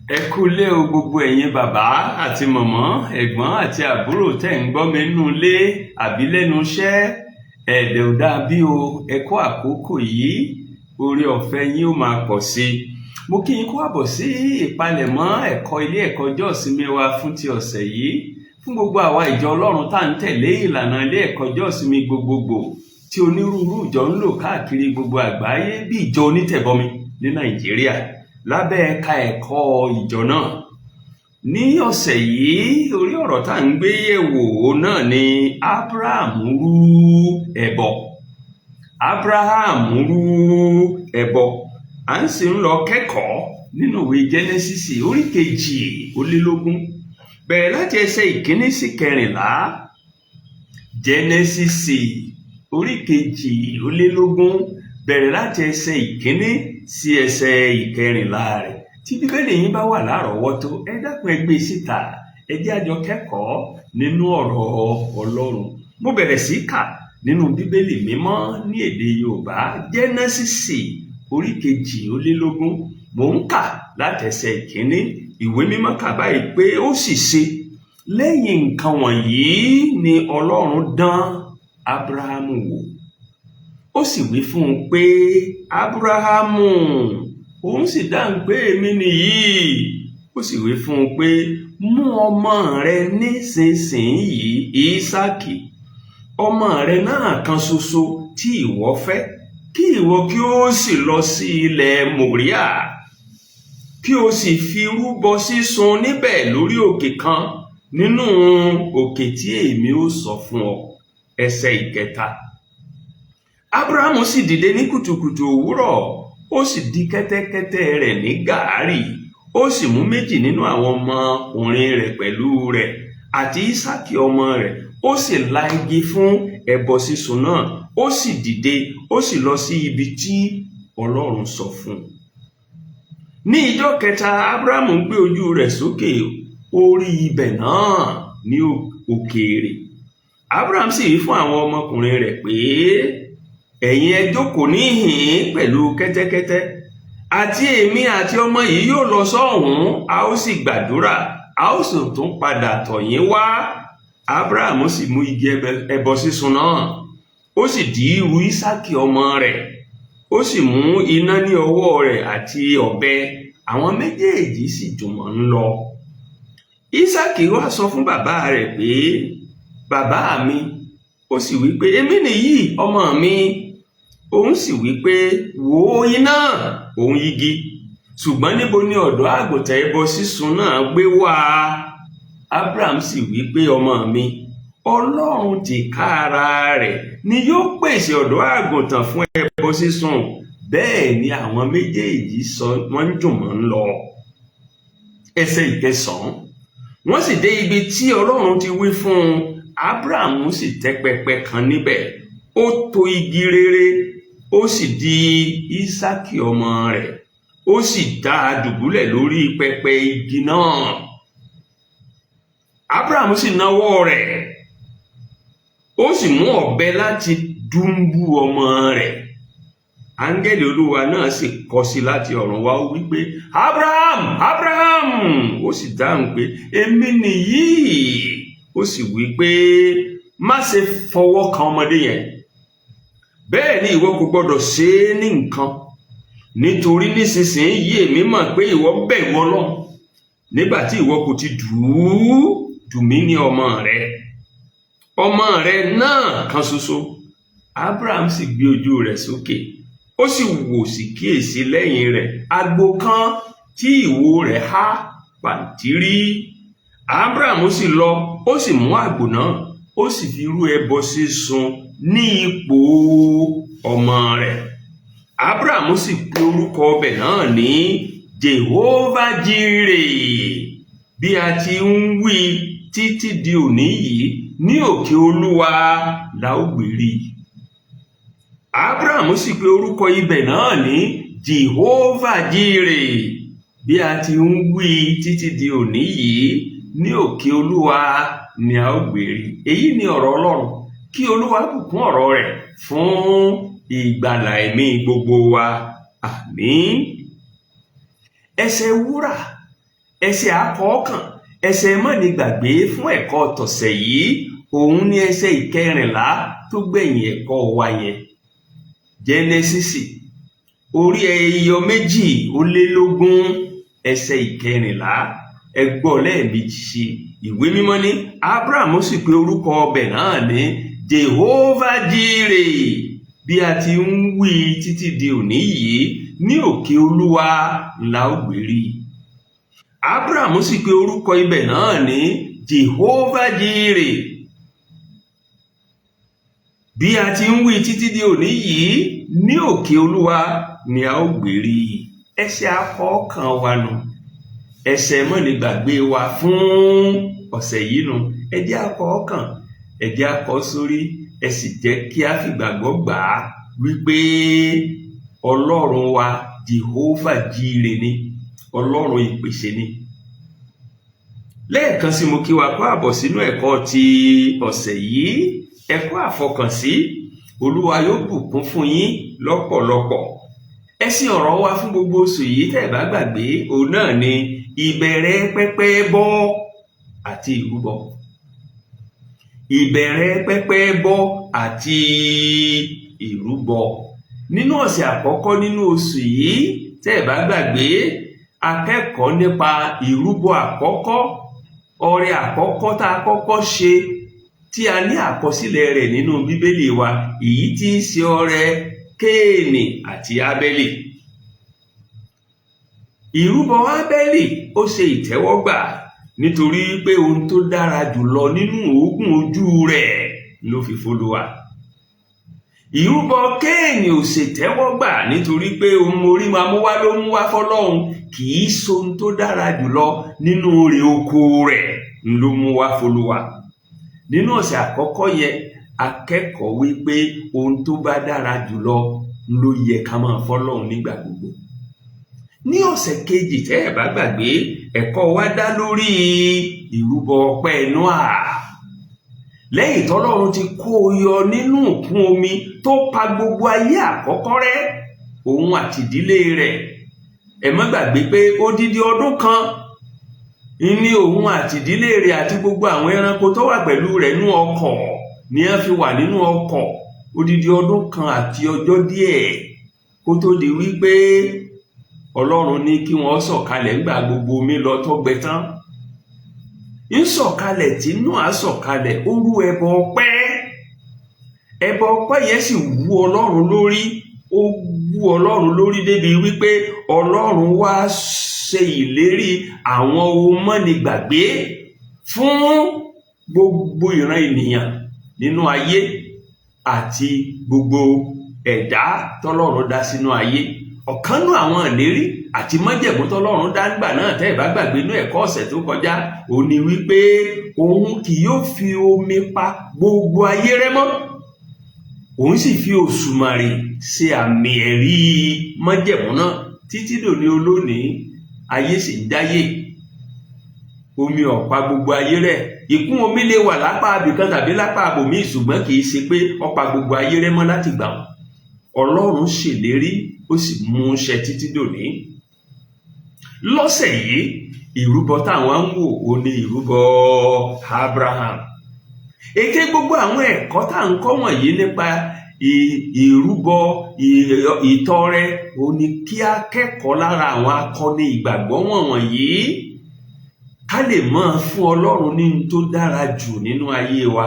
Ẹ kúlé o, gbogbo ẹ̀yin bàbá àti mọ̀mọ́, ẹ̀gbọ́n àti àbúrò tẹ́ ń gbọ́ mi nínú ilé àbí lẹ́nu iṣẹ́. Ẹ̀dẹ̀ ò dáa bí o. Ẹ kú àkókò yìí, oore ọ̀fẹ́ yín ó máa pọ̀ sí i. Mo kí yín kú àbọ̀ sí ìpalẹ̀mọ́ ẹ̀kọ́ ilé ẹ̀kọ́ ọjọ́ ìsinmi wa fún ti ọ̀sẹ̀ yìí. Fún gbogbo àwa ìjọ Ọlọ́run tá à ń tẹ̀lé ìlànà ilé ẹ̀kọ́ ọjọ́ ìsinmi gbogbogbò tí onírúurú ìjọ ń lò káàkiri gbogbo àgbáyé, bí ìjọ onítẹ̀bọmi ní Nàìjíríà lábẹ́ ẹ̀ka ẹ̀kọ́ ìjọ náà. Ní ọ̀sẹ̀ yìí, orí ọ̀rọ̀ tá à ń gbé yẹ̀wò náà ni Abraham rú ẹbọ. Abraham rú ẹbọ. À ń sì ń lọ kẹ́kọ̀ọ́ nínú ìwé Jẹ́nẹ́sísì orí 22. Bẹ̀rẹ̀ láti ẹsẹ̀ 1 sí 14. Jẹ́nẹ́sísì orí 22, bẹ̀rẹ̀ láti ẹsẹ̀ 1 sí ẹsẹ̀ 14 rẹ̀. Tí Bíbélì yín bá wà lárọ̀ọ́wọ́tó, ẹ dákun, ẹ gbé síta, ẹ jẹ́ a jọ kẹ́kọ̀ọ́ nínú ọ̀rọ̀ Ọlọ́run. Mo bẹ̀rẹ̀ sí kà nínú Bíbélì Mímọ́ ní èdè Yorùbá, Jẹ́nẹ́sísì orí 22. Mò ń kà láti ẹsẹ̀ 1. Ìwé Mímọ́ kà báyìí pé, ó sì ṣe lẹ́yìn nǹkan wọ̀nyí ni Ọlọ́run dán Ábúráhámù wò. Ó sì wí fún un pé, "Ábúráhámù!" Òun sì dáhùn pé, "Èmi nìyí." Ó sì wí fún un pé, "Mú ọmọ rẹ nísinsìnyí, Ísákì, ọmọ rẹ náà kan ṣoṣo tí ìwọ fẹ́, kí ìwọ kí ó sì lọ sí ilẹ̀ Mòríà, kí o sì fi rúbọ sísun níbẹ̀ lórí òkè kan nínú òkè tí èmi ó sọ fún ọ." Ẹsẹ̀ 3. Abrahamu sì dìde ní kùtùkùtù òwúrọ̀, ó sì di kẹ́tẹ́kẹ́tẹ́ rẹ̀ ní gàárì, ó sì mú méjì nínú àwọn ọmọkùnrin rẹ̀ pẹ̀lú rẹ̀ àti Ísákì ọmọ rẹ̀. Ó sì la igi fún ẹbọ sísun náà. Ó sì dìde, ó sì lọ sí ibi tí Ọlọ́run sọ fún un. Ní ijọ́ kẹta, Abrahamu gbé ojú rẹ̀ sókè, ó rí ibẹ̀ náà ní òkèèrè. Abraham sì wí fún àwọn ọmọkùnrin rẹ̀ pé, "Ẹ̀yin ẹ jókòó níhìn-ín pẹ̀lú kẹ́tẹ́kẹ́tẹ́, àti èmi àti ọmọ yìí yóò lọ sọ́hùn-ún, a ó sì gbàdúrà, a ó sì tún padà tọ̀ yín wá." Abraham sì mú igi ẹbọ sísun náà, ó sì dì í ru Ísákì ọmọ rẹ̀. Ó sì mú iná ní ọwọ́ rẹ̀ àti ọ̀bẹ, àwọn méjèèjì sì jùmọ̀ ń lọ. Ísákì wá sọ fún bàbá rẹ̀ pé, "Bàbá mi!" Ó sì wí pé, "Èmi nìyí, ọmọ mi." Òun sì wí pé, "Wò ó, iná òun igi, ṣùgbọ́n níbo ni ọ̀dọ́ àgùntàn ẹbọ sísun náà gbé wá?" Abraham sì wí pé, "Ọmọ mi, Ọlọ́run tìkára rẹ̀ ni yóò pèsè ọ̀dọ́ àgùntàn fún ẹbọ sísun." Bẹ́ẹ̀ ni àwọn méjèèjì sọ wọ́n ń jùmọ̀ ń lọ. Ẹsẹ̀ 9. Wọ́n sì dé ibi tí Ọlọ́run ti wí fún un. Abraham sì tẹ́ pẹpẹ kan níbẹ̀, ó tò igi rere, ó sì di Ísákì ọmọ rẹ̀, ó sì dá a dùbúlẹ̀ lórí pẹpẹ igi náà. Abraham sì nawọ́ rẹ̀, ó sì mú ọ̀bẹ láti dùńbú ọmọ rẹ̀. Áńgẹ́lì Olúwa náà sì kọ sí láti ọ̀run wá, ó wí pé, "Abraham, Abraham!" Ó sì dáhùn pé, "Èmi nìyí." Ó sì wí pé, "Má ṣe fọwọ́ kan ọmọdé yẹn, bẹ́ẹ̀ ni ìwọ kò gbọdọ̀ ṣe é ní nǹkan, nítorí nísinsìnyí èmi mọ̀ pé ìwọ bẹ̀rù Ọlọ́run, nígbà tí ìwọ kò ti dù mí ní ọmọ rẹ, ọmọ rẹ náà kan ṣoṣo." Abraham sì gbé ojú rẹ̀ sókè, ó sì wò, sí kíyèsí, lẹ́yìn rẹ̀ àgbò kan tí ìwo rẹ̀ há pàǹtírí. Abraham sì lọ, ó sì mú àgbò náà, ó sì fi rú ẹbọ sísun ní ipò ọmọ rẹ̀. Abraham sì pe orúkọ ọbẹ̀ náà ní Jehovah Jireh, bí a ti ń wí títí di òní yìí, "Ní òkè Olúwa la ó gbé rí i." Abraham sì pe orúkọ ibẹ̀ náà ní Jehovah Jireh, bí a ti ń wí títí di òní yìí, "Ní òkè Olúwa ni a ó gbé rí." Èyí ni ọ̀rọ̀ Ọlọ́run. Kí Olúwa bùkún ọ̀rọ̀ rẹ̀ fún ìgbàlà ẹ̀mí gbogbo wa. Àmín. Ẹsẹ̀ wúrà. Ẹsẹ̀ àkọ́kàn, ẹsẹ̀ mọ́ni gbàgbé fún ẹ̀kọ́ tọ̀sẹ̀ yìí, òun ní ẹsẹ̀ 14 tó gbẹ̀yìn ẹ̀kọ́ wa yẹn. Jẹ́nẹ́sísì orí 22 ẹsẹ̀ 14. Ẹ gbọ́ lẹ́ẹ̀mejì sí. Ìwé mímọ́ ní Abraham sì pe orúkọ ọbẹ̀ náà ní Jehovah Jireh, bí a ti ń wí títí di òní yìí, ní òkè Olúwa la ó gbé rí. Abraham sì pe orúkọ ibẹ̀ náà ní Jehovah Jireh, bí a ti ń wí títí di òní yìí, ní òkè Olúwa ni a ó gbé rí. Ẹsẹ̀ akọ́kàn wa nù, ẹsẹ̀ mọ́ni gbàgbé wa fún ọ̀sẹ̀ yìí nù. Ẹ jẹ́ akọ́kàn, ẹ jẹ́ akọ́ sórí, ẹ sì jẹ́ kí a fìgbàgbọ́ gbà á wípé Ọlọ́run wa Jehovah Jireh ni, Ọlọ́run ìpèsè ni. Lẹ́ẹ̀kan sí, mo kí wa kó àbọ̀ sínú ẹ̀kọ́ ti ọ̀sẹ̀ yìí, ẹ̀kọ́ àfọkànsí. Olúwa yóò bùkún fún yín lọ́pọ̀lọpọ̀. Ẹ̀sìn ọ̀rọ̀ wa fún gbogbo oṣù yìí, tẹ́ ẹ̀ bá gbàgbé, òun náà ni ìbẹ̀rẹ̀ pẹpẹ bọ́ àti ìrúbọ. Ìbẹ̀rẹ̀ pẹpẹ bọ́ àti ìrúbọ. Nínú ọ̀sẹ̀ àkọ́kọ́ nínú oṣù yìí, tẹ́ ẹ̀ bá gbàgbé, akẹ́kọ̀ọ́ nípa ìrúbọ àkọ́kọ́, ọrẹ àkọ́kọ́ tá a kọ́kọ́ ṣe tí a ní àkọsílẹ̀ rẹ̀ nínú Bíbélì wa, èyí tí í ṣe ọrẹ Kéènì àti Ábẹ́lì. Ìrúbọ Ábẹ́lì ó ṣe ìtẹ́wọ́gbà nítorí pé ohun tó dára jùlọ nínú òógùn ojú rẹ̀ ló fi f'Olúwa. Ìrúbọ Kéènì ò ṣètẹ́wọ́gbà nítorí pé ohun orí máa mú wá ló mú wá fọ́lọ́run, kì í ṣohun tó dára jùlọ nínú rè oko rẹ̀ ló mú wá f'Olúwa. Nínú ọ̀sẹ̀ àkọ́kọ́ yẹn, akẹ́kọ̀ọ́ wípé ohun tó bá dára jùlọ ló yẹ ká máa fọ́lọ́run nígbà gbogbo. Ní ọ̀sẹ̀ kejì, tẹ́ ẹ̀ bá gbàgbé, ẹ̀kọ́ wa dá lórí ìrúbọ ọpẹ́ Nóà. Lẹ́yìn tọ́lọ́run ti kó o yọ nínú ìkún omi tó pa gbogbo ayé àkọ́kọ́ rẹ́, òun àti ìdílé rẹ̀. Ẹ má gbàgbé pé odidi ọdún kan ní òun àti ìdílé rẹ̀ àti gbogbo àwọn ẹranko tó wà pẹ̀lú rẹ̀ nínú ọkọ̀ ní wọ́n fi wà nínú ọkọ̀ odidi ọdún kan àti ọjọ́ díẹ̀, kó tó di wípé Ọlọ́run ní kí wọ́n sọ̀kalẹ̀ ńgbà gbogbo omi lọ tó gbẹ tán. Ń sọ̀kalẹ̀ tí Nóà sọ̀kalẹ̀, ó rú ẹbọ ọpẹ́. Ẹbọ ọpẹ́ yẹn sì wú Ọlọ́run lórí. Ó wú Ọlọ́run lórí débi wípé Ọlọ́run wá ṣe ìlérí àwọn ohun mọ́ni gbàgbé fún gbogbo ìran ènìyàn nínú ayé àti gbogbo ẹ̀dá tọ́lọ́run dá sínú ayé. Ọ̀kan nú àwọn ìlérí àti májẹ̀mú tọ́lọ́run dá nígbà náà, tẹ́ ẹ̀ bá gbàgbé inú ẹ̀kọ́ ọ̀sẹ̀ tó kọjá, òun ni wípé òun kì yóò fi omi pa gbogbo ayé rẹ́ mọ́, òun sì fi òṣùmàrè ṣe àmì ẹ̀rí májẹ̀mú náà. Títí dòní olónìí, ayé sì ń dáyé, omi ò pa gbogbo ayé rẹ́. Ìkún omi lè wà lápá abìkan tàbí lápá abòmíì, ṣùgbọ́n kì í ṣe pé ó pa gbogbo ayé rẹ́ mọ́ láti gbà wọ́n. Ọlọ́run ṣèlérí, ó sì mú un ṣẹ títí dòní. Lọ́sẹ̀ yìí, ìrúbọ táwọn ń wò ó ní ìrúbọ Abraham. Ète gbogbo àwọn ẹ̀kọ́ tá à ń kọ́ wọ̀nyí nípa ìrúbọ, ìtọrẹ, ó ní kí á kẹ́kọ̀ọ́ lára àwọn akọni ìgbàgbọ́ wọ̀nyí, ká lè máa fún Ọlọ́run ní ohun tó dára jù nínú ayé wa.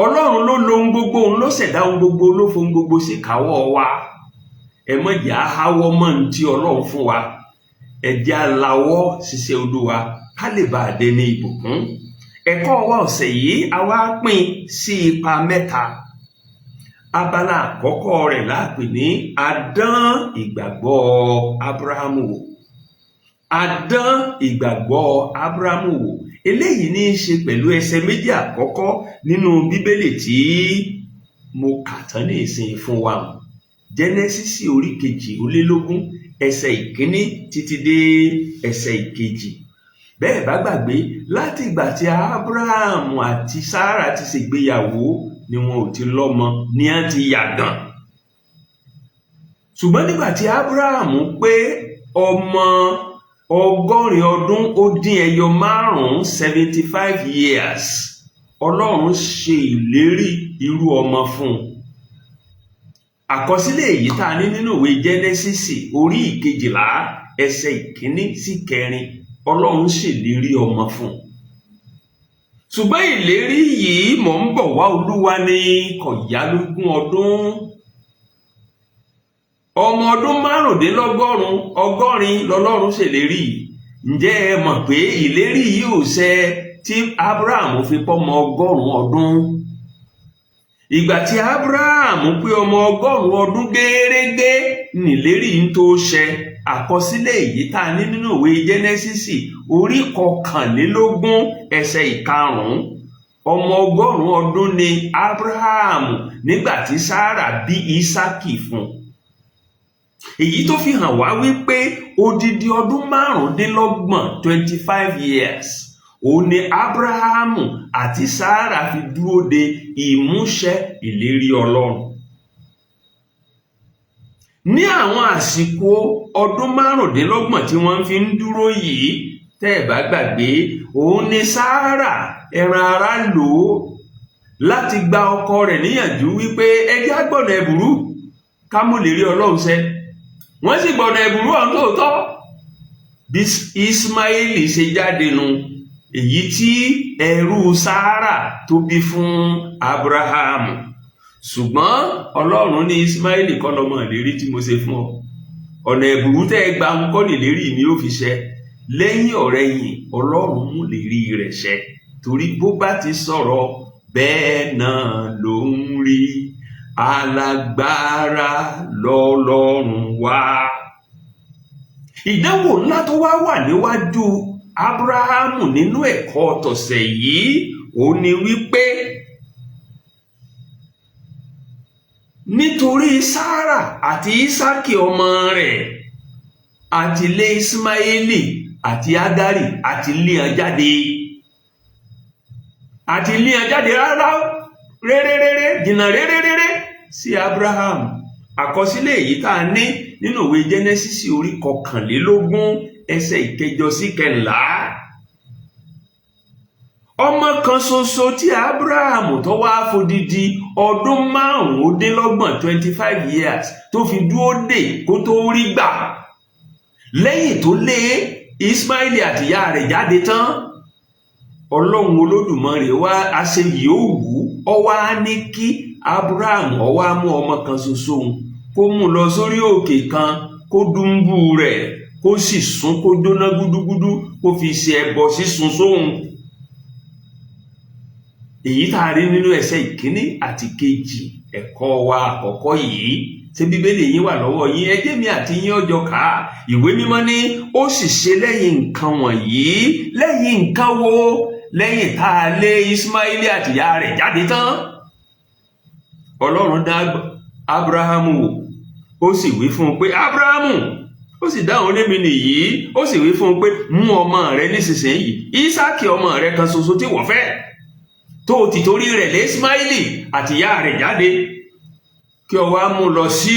Ọlọ́run ló lo ohun gbogbo, òun ló ṣẹ̀dá ohun gbogbo, ló fohun gbogbo sí ìkáwọ́ wa. Ẹ má jẹ́ á háwọ́ mọ́ ohun tí Ọlọ́run fún wa. Ẹ jẹ́ á lawọ́ ṣiṣẹ́ Olúwa ká lè bá a dé ní ìbùkún. Ẹ̀kọ́ wa ọ̀sẹ̀ yìí, a wá pín sí ipa mẹ́ta. Abala àkọ́kọ́ rẹ̀ la pè ní adán ìgbàgbọ́ Ábúráhámù wò. Adán ìgbàgbọ́ Ábúráhámù wò. Eléyìí ní í ṣe pẹ̀lú ẹsẹ̀ méjì àkọ́kọ́ nínú Bíbélì tí mo kà tán ní ìsìn fún wa. Jẹ́nẹ́sísì orí 22 ẹsẹ̀ 1 títí dé ẹsẹ̀ 2. Bẹ́ẹ̀ bá gbàgbé, láti ìgbà tí Ábúráhámù àti Sárà ti ṣègbéyàwó ni wọn ò ti lọ́mọ, ní wọ́n ti yàgàn. Ṣùgbọ́n nígbà tí Ábúráhámù pé ọmọ 85 75 years, Ọlọ́run ṣe ìlérí irú ọmọ fún un. Àkọsílẹ̀ èyí tá a ní nínú ìwé Jẹ́nẹ́sísì orí 12, ẹsẹ̀ 1 sí 4, Ọlọ́run ṣèlérí ọmọ fún un. Ṣùgbọ́n ìlérí yìí, mò ń bọ̀ wá Olúwa, ní kò yá lógún ọdún. Ọmọ ọdún 95, 80 lọ́lọ́run ṣèlérí. Ǹjẹ́ ẹ mọ̀ pé ìlérí yìí ò ṣẹ tí Abraham fi pọ́mọ 100 ọdún? Ìgbà tí Abraham pé ọmọ 100 ọdún gẹ́rẹ́gẹ́ nìlérí ń tó ṣẹ. Àkọsílẹ̀ èyí tá a ní nínú ìwé Jẹ́nẹ́sísì orí 21, ẹsẹ̀ 5. Ọmọ 100 ọdún ni Abraham nígbà tí Sarah bí Isaki fún un. Èyí tó fi hàn wá wípé odidi ọdún 25, 25 years, òun ni Abrahamu àti Sarah fi dúró de ìmúṣẹ ìlérí Ọlọ́run. Ní àwọn àsìkò ọdún 25 tí wọ́n fi ń dúró yìí, tẹ́ ẹ̀ bá gbàgbé, òun ni Sarah ẹran ara lò ó láti gba ọkọ rẹ̀ níyànjú wípé ẹ jẹ́ á gbọ̀nà ẹ̀bùrú ká mú ìlérí Ọlọ́run ṣẹ. Wọ́n sì gbọ̀nà ẹ̀bùrú ọ̀hún tóòtọ́. Bí Ismaili ṣe jáde nu, èyí tí ẹrú Sarah tó bí fún Abrahamu. Ṣùgbọ́n Ọlọ́run ní Ismaili kọ́ lọ́mọ ìlérí tí mo ṣe fún ọ. Ọ̀nà ẹ̀bùrú tẹ́ ẹ gba ń kọ́ nìlérí mi ó fi ṣẹ. Lẹ́yìn ọ̀rẹyìn, Ọlọ́run mú ìlérí rẹ̀ ṣẹ, torí bó bá ti sọ̀rọ̀, bẹ́ẹ̀ náà ló ń rí. Alágbára lọ́lọ́run wá. Ìdánwò ńlá tó wá wà níwájú Abrahamu nínú ẹ̀kọ́ tọ̀sẹ̀ yìí, òun ni wípé nítorí Sarah àti Isaki ọmọ rẹ̀ àti lé Ismaili àti Agari àti lé wọn jáde, àti lé wọn jáde rárá réréréré jìnnà réréréré sí Abraham. Àkọsílẹ̀ èyí tá a ní nínú ìwé Jẹ́nẹ́sísì orí 21, ẹsẹ̀ 8 sí 14. Ọmọ kan ṣoṣo tí Abraham tó wá fodidi ọdún 25, 25 years, tó fi dúró dè kó tó rí gbà lẹ́yìn tó lé Ismaili àtìyá rẹ̀ jáde tán, Ọlọ́run Olódùmarè wá aṣeyìí ó wù ú, ọ wá ní kí Abraham ó wá mú ọmọ kan ṣoṣo òun, kó mú lọ sórí òkè kan, kó dúnbú rẹ̀, kó sì sún, kó jóná gúdúgúdú, kó fi ṣe ẹbọ sísun sóhun. Èyí tá a rí nínú ẹsẹ̀ 1 àti 2 ẹ̀kọ́ wa àkọ́kọ́ yìí. Ṣé Bíbélì yín wà lọ́wọ́ yín? Ẹ jẹ́ mi àti yín ọjọ́ ká. Ìwé Mímọ́ ní ó sì ṣe lẹ́yìn nǹkan wọ̀nyí. Lẹ́yìn nǹkan wo? Lẹ́yìn tá a lé Ismaili àtìyá rẹ̀ jáde tán, Ọlọ́run dá Abrahamu wò, ó sì wí fún un pé, "Abrahamu!" Ó sì dáhùn, lémi nìyí. Ó sì wí fún un pé, "Mú ọmọ rẹ nísinsìnyí, Ísáàkì ọmọ rẹ kan ṣoṣo tí wọ́n fẹ́, tó o ti torí rẹ̀ lé Ismaili àtìyá rẹ̀ jáde, kí o wá mú lọ sí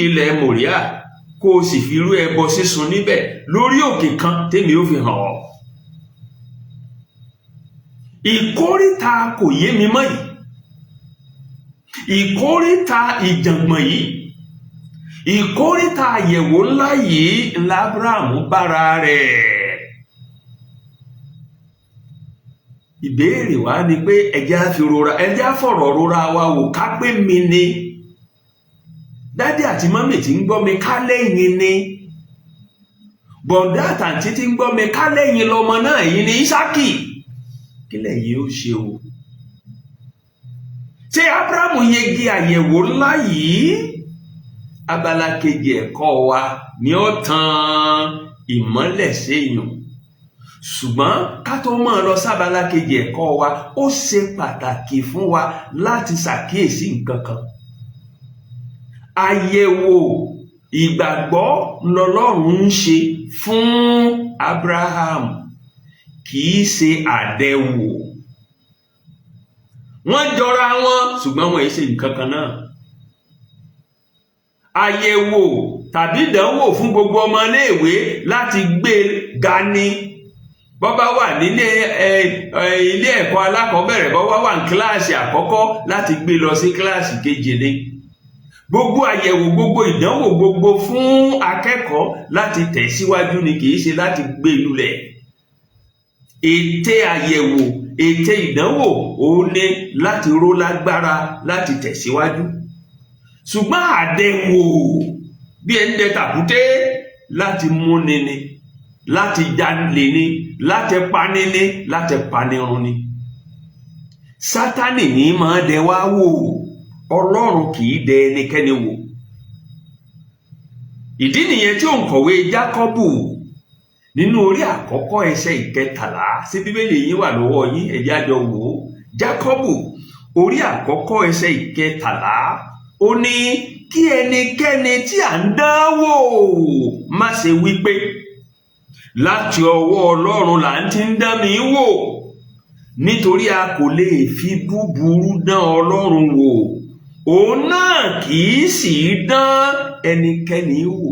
ilẹ̀ Mòríà, kó o sì fi rú ẹbọ sísun níbẹ̀ lórí òkè kan tèmi ó fi hàn ọ́." Ìkóríta kò yé mi mọ́ yìí, ìkóríta ìjàngbọ̀n yìí, ìkóríta àyẹ̀wò ńlá yìí ńlá Abrahamu bára rẹ̀. Ìbéèrè wa ni pé ẹjẹ́ á fi rora, ẹjẹ́ á fọ̀rọ̀ rora wa wò. Ká pé mi ni dádì àti mọ́mì tí ń gbọ́ mi, ká lẹ́yìn ni bọ̀dá àtàntí tí ń gbọ́ mi, ká lẹ́yìn lọmọ náà yìí ni Ísákì, kí lẹ́yìn ó ṣe o? Ṣé Abrahamu yege àyẹ̀wò ńlá yìí? Abala kejì ẹ̀kọ́ wa ni ó tan ìmọ́lẹ̀ séèyàn. Ṣùgbọ́n ká tó máa lọ sábala kejì ẹ̀kọ́ wa, ó ṣe pàtàkì fún wa láti ṣàkíyèsí nǹkan kan. Àyẹ̀wò ìgbàgbọ́ lọ́lọ́run ń ṣe fún Abraham, kì í ṣe àdẹ̀wò. Wọ́n jọra wọn, ṣùgbọ́n wọn ì ṣe nǹkan kan náà. Àyẹ̀wò tàbí ìdánwò fún gbogbo ọmọléèwé láti gbé ga ni. Bọ́ bá wà nílé ilé ẹ̀kọ́ alákọ̀ọ́bẹ̀rẹ̀, bọ́ bá wà ní kíláàsì àkọ́kọ́, láti gbé lọ sí kíláàsì kejì ni. Gbogbo àyẹ̀wò, gbogbo ìdánwò gbogbo fún akẹ́kọ̀ọ́, láti tẹ̀síwájú ni, kì í ṣe láti gbé lulẹ̀. Ète àyẹ̀wò, ète ìdánwò, òun ni láti ró lágbára láti tẹ̀síwájú. Ṣùgbọ́n àdẹ̀wò bí ẹni dẹ tàkúté, láti múni ni, láti jalè ni, láti pani ni, láti panirun ni. Sátánì ní máa dẹ wá wò, Ọlọ́run kì í dẹ ẹnikẹ́ni wò. Ìdí nìyẹn tí òǹkọ̀wé Jákọ́bù nínú orí àkọ́kọ́, ẹsẹ̀ 13 sí. Bíbélì yín wà lọ́wọ́ yín, ẹ jẹ́ á jọ wò ó. Jákọ́bù orí àkọ́kọ́, ẹsẹ̀ 13, ó ní kí ẹnikẹ́ni tí à ń dánwò má ṣe wí pé, "Láti ọwọ́ Ọlọ́run là ń ti ń dán mi wò," nítorí a kò lè fi búburú dán Ọlọ́run wò, òun náà kì í sì í dán ẹnikẹ́ni wò.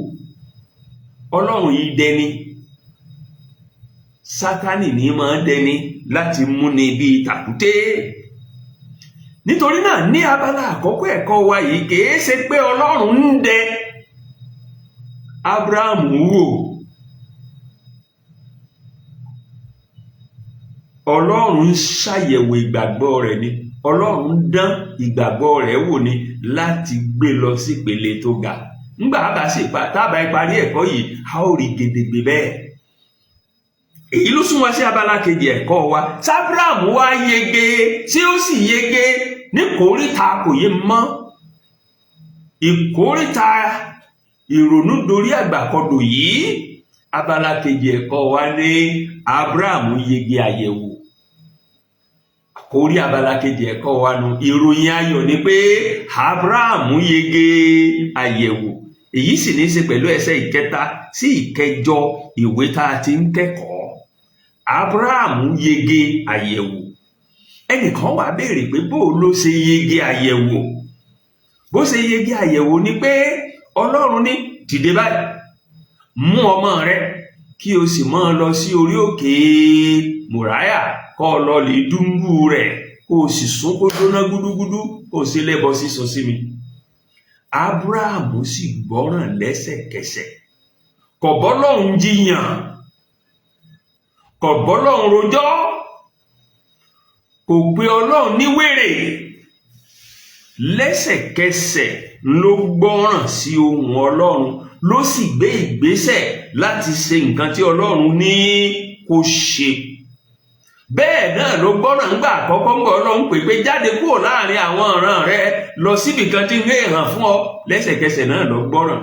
Ọlọ́run yìí dẹni. Sátánì ní máa dẹni láti múni bíi tàkúté. Nítorí náà, ní abala àkọ́kọ́ ẹ̀kọ́ wa yìí, kìí ṣe pé Ọlọ́run ń dẹ Abraham wò. Ọlọ́run ń ṣàyẹ̀wò ìgbàgbọ́ rẹ̀ ni. Ọlọ́run ń dán ìgbàgbọ́ rẹ̀ wò ni láti gbé lọ sípele tó ga. Ńgbà bá sì tábà parí ẹ̀kọ́ yìí, a ó rí gedegbe bẹ́ẹ̀. Èyí ló sún wa sí abala kejì ẹ̀kọ́ wa. Sábúráàmù wá yege tí ó sì yege ní kòríta kò yé mọ́, ìkóríta ìrònú dorí àgbàkọdò yìí. Abala kejì ẹ̀kọ́ wa ní Abraham yege àyẹ̀wò. Àkórí abala kejì ẹ̀kọ́ wa nu. Ìròyìn ayọ̀ ni pé Abraham yege àyẹ̀wò. Èyí sì ní í ṣe pẹ̀lú ẹsẹ̀ 3 sí 8 ìwé tá a ti ń kẹ́kọ̀ọ́. Abraham yege àyẹ̀wò. Ẹnìkan wàá béèrè pé bó ló ṣe yege àyẹ̀wò? Bó ṣe yege àyẹ̀wò ni pé Ọlọ́run ní, "Dìde báyìí, mú ọmọ rẹ, kí o sì máa lọ sí orí òkè Mòráyà, kó o lọ lè dúnbú rẹ̀, kó o sì sún kó jóná gúdúgúdú, kó o sì lẹ́bọ sísun sí mi." Abraham sì gbọ́ràn lẹ́sẹ̀kẹsẹ̀. Kò bọ́lọ́hun jiyàn, kò bọ́lọ́hun rojọ́, kò pe Ọlọ́run ní wèrè. Lẹ́sẹ̀kẹsẹ̀ ló gbọ́ràn sí ohùn Ọlọ́run, ló sì gbé ìgbésẹ̀ láti ṣe nǹkan tí Ọlọ́run ní kó ṣe. Bẹ́ẹ̀ náà ló gbọ́ràn ńgbà àkọ́kọ́ ńgbà Ọlọ́run pè pé, "Jáde kúrò láàrin àwọn ọ̀ràn rẹ lọ síbì kan tí ń gbé hàn fún ọ." Lẹ́sẹ̀kẹsẹ̀ náà ló gbọ́ràn.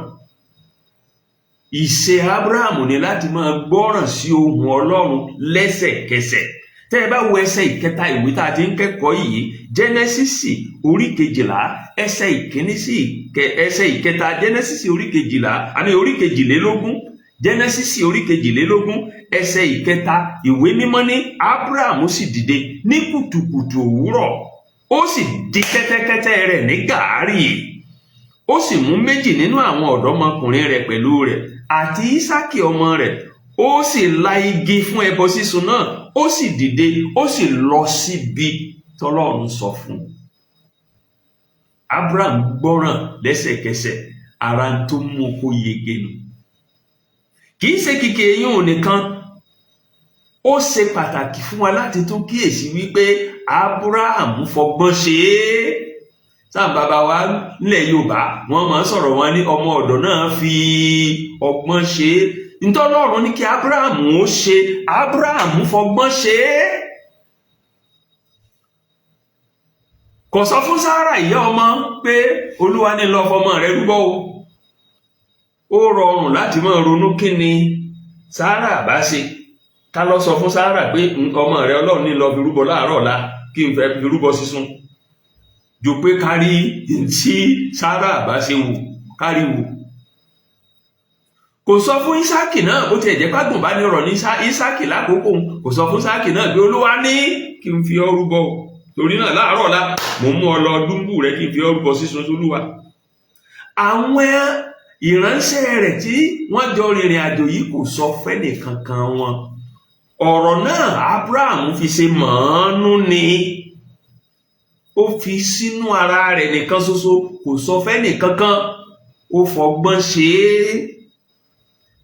Ìṣe Abraham ní láti máa gbọ́ràn sí ohùn Ọlọ́run lẹ́sẹ̀kẹsẹ̀. Tẹ́ ẹ bá wo ẹsẹ̀ 3 ìwé tá a ti ń kẹ́kọ̀ọ́ yìí, Jẹ́nẹ́sísì orí 12, ẹsẹ̀ 1 sí ẹsẹ̀ 3, Jẹ́nẹ́sísì orí 12 àmì orí 22, Jẹ́nẹ́sísì orí 22, ẹsẹ̀ 3, Ìwé Mímọ́ ní Abraham sì dìde ní kùtùkùtù òwúrọ̀, ó sì di kẹ́tẹ́kẹ́tẹ́ rẹ̀ ní gàárì, ó sì mú méjì nínú àwọn ọ̀dọ́mọkùnrin rẹ̀ pẹ̀lú rẹ̀ àti Ísákì ọmọ rẹ̀, ó sì la igi fún ẹbọ sísun náà, ó sì dìde, ó sì lọ síbi tọ́lọ́run sọ fún un. Abraham gbọ́ràn lẹ́sẹ̀kẹsẹ̀. Ara ń tó mú kó yege nù. Kì í ṣe kìkì eyín òun nìkan. Ó ṣe pàtàkì fún wa láti tún kíyèsí wípé Abraham fọgbọ́n ṣe é. Sáà bàbá wa nílẹ̀ Yorùbá, wọ́n máa ń sọ̀rọ̀, wọn ní ọmọ ọ̀dọ̀ náà fi ọgbọ́n ṣe é. Ntọ́lọ́run ní kí Abraham ó ṣe, Abraham fọgbọ́n ṣe é. Kò sọ fún Sárà ìyá ọmọ pé Olúwa ní lọ fọmọ rẹ rúbọ o. Ó rọrùn láti máa ronú kí ni Sárà bá ṣe. Ká lọ sọ fún Sárà pé ọmọ rẹ Ọlọ́run ní lọ fi rúbọ láàárọ̀ ọ̀la, kí n fẹ́ fi rúbọ sísun, ju pé kárí tí Sárà bá ṣe wò kárí wò. Kò sọ fún Ísákì náà, bó tiẹ̀ jẹ́ pàgùnbánirọ̀ ní Ísákì lákòókò. Kò sọ fún Ísákì náà pé Olúwa ní kí n fi ọ́ rúbọ, torí náà láàárọ̀ ọ̀la mò ń mú ọ lọ dúnbù rẹ kí n fi ọ́ rúbọ sísun sólúwa. Àwọn Ìránṣẹ́ rẹ̀ tí wọ́n jọ rìnrìn àjò yìí kò sọ fẹ́nìkankan wọn. Ọ̀rọ̀ náà Abraham fi ṣe mọ̀ọ́nú ni, ó fi sínú ara rẹ̀ nìkan ṣoṣo, kò sọ fẹ́nìkankan, ó fọgbọ́n ṣe é.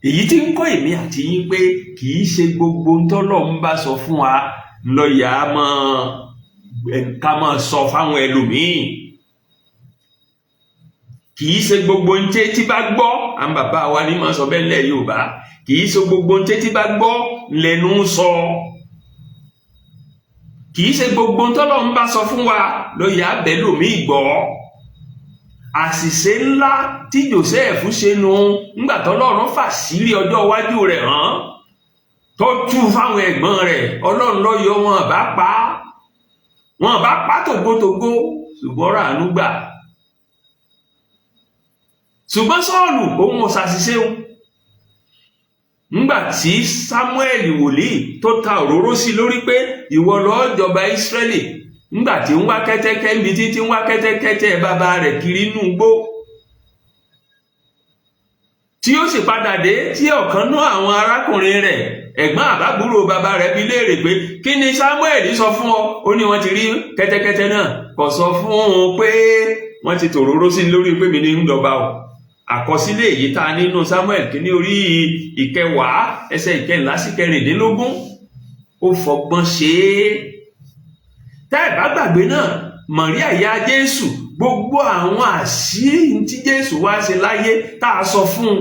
Èyí tí ń kọ́ èmi àti yín pé kì í ṣe gbogbo ntọ́lọ́run bá sọ fún wa lọ́ọ̀yà ká máa sọ fáwọn ẹlòmíín. Kì í ṣe gbogbo ntẹ́ tí bá gbọ́, àwọn bàbá wa ní máa sọ bẹ́ẹ̀ lẹ̀ Yorùbá, kì í ṣe gbogbo ntẹ́ tí bá gbọ́ lẹ́nu ń sọ. Kì í ṣe gbogbo ntọ́lọ́run bá sọ fún wa lọ́ọ̀yà bẹ́ẹ̀ lòmíì gbọ́. Àṣìṣe ńlá tí Joseph ṣe nu ńgbà tọ́lọ́run fàṣírí ọjọ́ iwájú rẹ̀ hàn, tó tú fáwọn ẹ̀gbọ́n rẹ̀. Ọlọ́run ló yọ wọn, bá pa wọn, bá pa tògbótògbó, ṣùgbọ́n ràánú gbà. Ṣùgbọ́n Sọ́ọ̀lù, òun ò ṣàṣìṣe o. Ńgbà tí Samuel wòlíì tó ta òróró sí lórí pé ìwọ ló jọba Ísírẹ́lì, ńgbà tí ń wá kẹ́tẹ́kẹ́ níbi tí ń wá kẹ́tẹ́kẹ́tẹ́ bàbá rẹ̀ kiri inú igbó, tí ó sì padà dé, tí ọ̀kan náà àwọn arákùnrin rẹ̀, ẹ̀gbọ́n àbábúrò bàbá rẹ̀, bi léèrè pé kí ni Samuel sọ fún ọ? Ó ní wọ́n ti rí kẹ́tẹ́kẹ́tẹ́ náà. Kò sọ fún un pé wọ́n ti tòróró sí lórí pé mi ní ń jọba o. Àkọsílẹ̀ èyí tá a nínú Samuel kìíní orí 10, ẹsẹ̀ 14 sí 16. Ó fọgbọ́n ṣe é. Tá ẹ̀ bá gbàgbé náà, Màríà ìyá Jésù, gbogbo àwọn àṣírí tí Jésù wá ṣe láyé tá a sọ fún un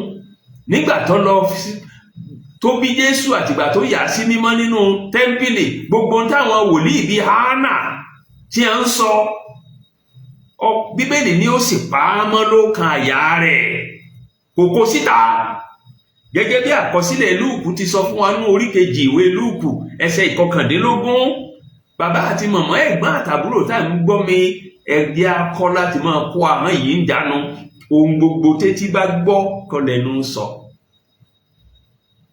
nígbà tó lọ tó bí Jésù, àtìgbà tó yà sí mímọ́ nínú tẹ́ḿpìlì, gbogbo táwọn wòlíì bíi Hánà tí a ń sọ, Bíbélì ni ó sì pa á mọ́ lókan àyà rẹ̀, kò kó síta, gẹ́gẹ́ bí àkọsílẹ̀ Lúùkù ti sọ fún wa ní orí 2 ìwé Lúùkù, ẹsẹ̀ 19. Bàbá àti màmá, ẹ̀gbọ́n àtàbúrò tá à ń gbọ́ mi, ẹgbẹ́ akọ́ láti máa kó ahọ́n yìí ń jánu. Ohun gbogbo tétí bá gbọ́ kọ́ lẹ́nu ń sọ.